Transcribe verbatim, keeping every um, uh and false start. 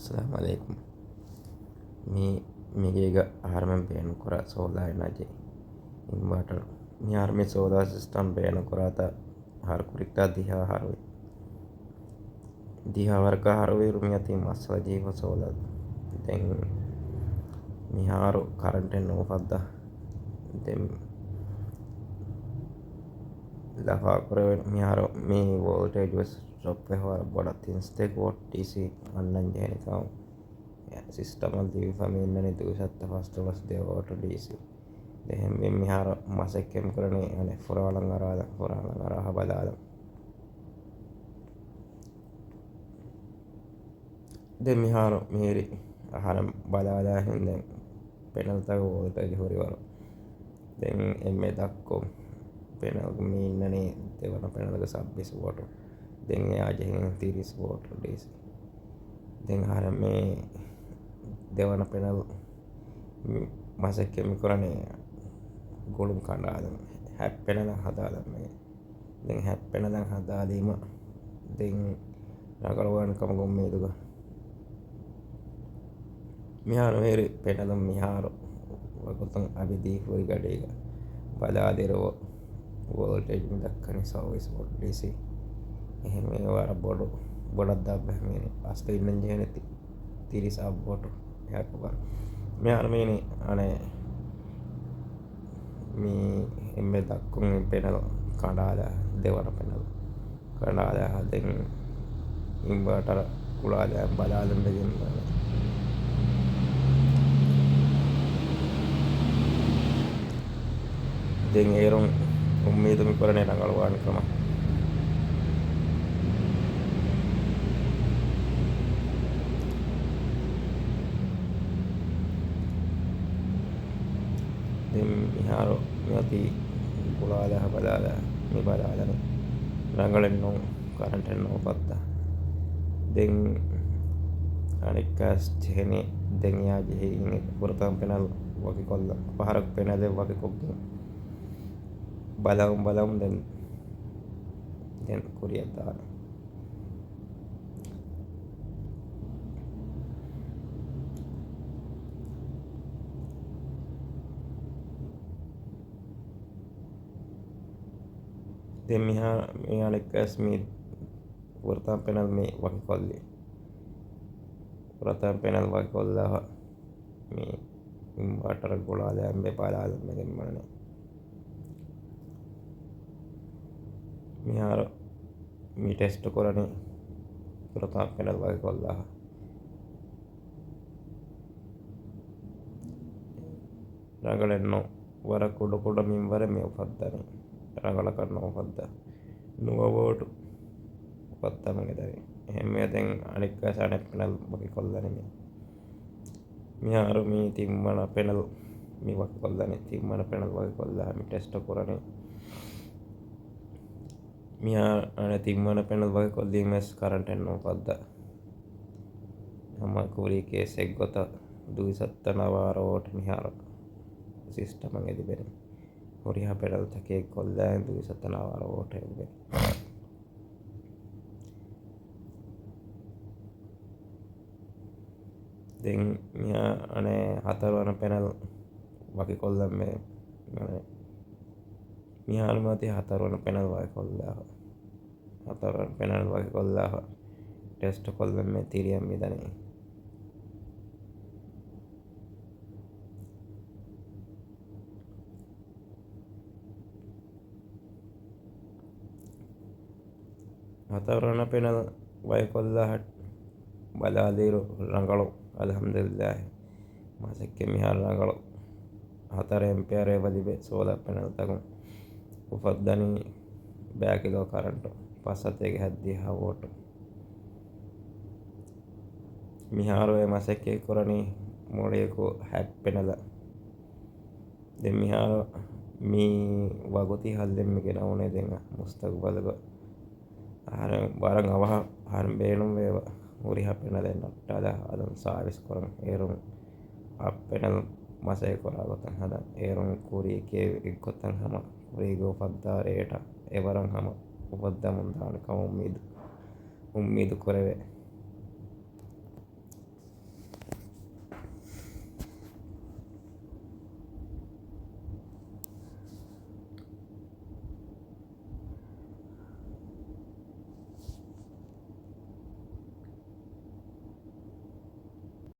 އައްސަލާމު ޢަލައިކުމް. މި، މިގޭގަ އަހަރުމެން ބޭނުންކުރާ ސޯލާ އެނާޖީ އިންވާޓަރު. މިހާރު މި ސޯލާ ސިސްޓަމް ބޭނުންކުރާތާ އަހަރު ކުރިއްކާ ދިހަ އަހަރުވި. ދިހަ ވަރަކަށް އަހަރުވިއިރު މިއޮތީ މައްސަލަ ޖެހިފަ ސޯލާ. ދެން މިހާރު ކަރަންޓެއް ނޯފައްދާ. ދެން ލަފާކުރެވެން މިހާރު މި ވޯލްޓޭޖް ވެސް ޑްރޮޕް ވެފަ ވަރަށް ބޮޑަށް ތިން ސަތޭކަ ވޯޓް ޑީސީ އަންނަން ޖެހެނީ ކަމަށް ސިސްޓަމަށް ލިބިފަ މި އިންނަނީ ދުއިސައްތަ ފަސްދޮޅަސް ދެ ވޯޓް ޑީސީ. ދެން މި މިހާރު މަސައްކަތް ކުރަނީ އަނެއް ފުރާޅަން އަރާލަން، ފުރާޅަން އަރާހަ ބަލާލަން. ދެން މިހާރު މިހިރި އަހަރެން ބަލާލާހެން ދެން ޕެނަލްތަކުގެ ވޯލްޓޭޖް ހުރިވަރު. ދެން އެންމެ ދަށްކޮށް ޕެނަލް މި އިންނަނީ ދެވަނަ ޕެނަލްގެ ސައްބީސް ވޯޓު. ދެން އެއާ ޖެހިން ތިރީސް ވޯޓު ޑީސީ. ދެން އަހަރެން މި ދެވަނަ ޕެނަލް މި މަސައްކަތް މި ކުރަނީ ގުޅުން ކަނޑާލަން، ހަތް ޕެނަލަށް ހަދާލަން މި. ދެން ހަތް ޕެނަލަށް ހަދާލީމަ ދެން ރަނގަޅުވާނެ ކަމުގެ އުއްމީދުގަ. މިހާރު ހެރި ޕެނަލުން މިހާރު ވަގުތުން އަބިދީ ހުރި ގަޑީގަ ބަލާލިއިރު ވޯލްޓޭޖް މި ދައްކަނީ ސައުވީސް ވޯޓް ޑީސީ. އެހެންވެ ވަރަށް ބޮޑު، ބޮޑަށް ދާ ބަހަމީނި އަސްލު އިންނަން ޖެހޭނެ ތި-، ތިރީސް އަށް ވޯޓު. އެހާކު ބަ-، މިހާރު މީނި އަނެއް މި އެންމެ ދަށްކޮށް މި ޕެނަލް ކަނޑާލާ، ދެވަނަ ޕެނަލް ކަނޑާލާ، ދެން އިންވާޓަރ ކުޅާލާ ބަލާލަން ވެގެން ދާނެ. ދެން އޭރުން އުއްމީދު މި ކުރަނީ ރަނގަޅުވާނެ ކަމަށް. ދެން މިހާރު މިއޮތީ ކުޅާލާ ބަލާލާ، މި ބަލާލަނީ ރަނގަޅެއް ނޫން، ކަރަންޓެއް ނޯފައްދާ. ދެން އަނެއްކާސް ޖެހެނީ ދެން އެއާ ޖެހިގެން ފުރަތަމަ ޕެނަލް ވަކިކޮށްލަން. ފަހަރަކު ޕެނަލެއް ވަކިކޮށްގެން ބަލަމުން ބަލަމުން ދެން، ދެން ކުރިއަށް ދާނެ. ދެން މިހާ، މި އަނެއްކާސް މި ފުރަތަމަ ޕެނަލް މި ވަކިކޮށްލީ. ފުރަތަމަ ޕެނަލް ވަކިކޮށްލާފަ މި އިންވާޓަރަށް ގުޅާލާ އެނބެ ބަލާލަން ވެގެން މަނަނީ. މިހާރު މި ޓެސްޓު ކުރަނީ ފުރަތަމަ ޕެނަލް ވަކިކޮށްލާފަ. ރަނގަޅެއްނު ވަރަށް ކުޑަކުޑަ މިންވަރެއް މި އުފައްދަނީ. ރަނގަޅަކަށް ނުއުފައްދާ. ނުވަ ވޯޓު އުފައްދަމުން އެދަނީ. އެހެންވެ ދެން އަނެއްކާސް އަނެއް ޕެނަލް ވަކިކޮށްލަނީ މި. މިހާރު މީ ތިންވަނަ ޕެނަލް މި ވަކިކޮށްލަނީ. ތިންވަނަ ޕެނަލް ވަކިކޮށްލާ މި ޓެސްޓު ކުރަނީ. މިހާ އަނެއް ތިންވަނަ ޕެނަލް ވަކިކޮށްލީމަސް ކަރަންޓެއް ނޯފައްދާ. ހަމަ ކުރީ ކޭސް އެއްގޮތަށް ދުއިސައްތަ ނަވާރަ ވޯޓް މިހާރު ސިސްޓަމަށް އެ ލިބެނީ. ހުރިހާ ޕެނަލްތަކެއް ކޮށްލާ ދުއިސައްތަ ނަވާރަ ވޯޓެއް ލިބޭ. ދެން މިހާ އަނެއް ހަތަރުވަނަ ޕެނަލް ވަކިކޮށްލަން މި-، އަނެއް މިހާރު މިއޮތީ ހަތަރުވަނަ ޕެނަލް ވަކިކޮށްލާފަ. ހަތަރުވަނަ ޕެނަލް ވަކިކޮށްލާފަ ޓެސްޓު ކޮށްލަން މި ތިރިއަށް މިދަނީ. ހަތަރުވަނަ ޕެނަލް ވަކިކޮށްލާ ބަލާލިއިރު ރަނގަޅު. އަލްޙަމްދުލިއްލާހި. މަސައްކަތް މިހާރު ރަނގަޅު. ހަތަރު އެމްޕިއަރ އެބަ ލިބޭ ސޯލާ ޕެނަލްތަކުން އުފައްދަނީ ބައި ކިލޯ ކަރަންޓު ފަސް ސަތޭކަ ހަތްދިހަ ވޯޓު. މިހާރު އެ މަސައްކަތް ކުރަނީ މުޅިއަކު ހަތް ޕެނަލަށް. ދެން މިހާރު މި ވަގުތީ ހައްލެއް މި ގެނައުނޭ ދެން މުސްތަގުބަލުގަ އަހަރެން ވަރަށް އަވަހަށް އަހަރެން ބޭނުންވޭ ހުރިހާ ޕެނަލެއް ނައްޓާލާ އަލުން ސާވިސް ކުރަން. އޭރުން އަށް ޕެނަލް މަސައްކަތް ކުރާ ގޮތަށް ހަދަން. އޭރުން ކުރީ ކޭ އެއްގޮތަށް ހަމަ ކުރީގެ އުފައްދާ ރޭޓަށް އެވަރަށް ހަމަ އުފައްދަމުން ދާނެ ކަމަށް އުއްމީދު، އުއްމީދު ކުރެވޭ.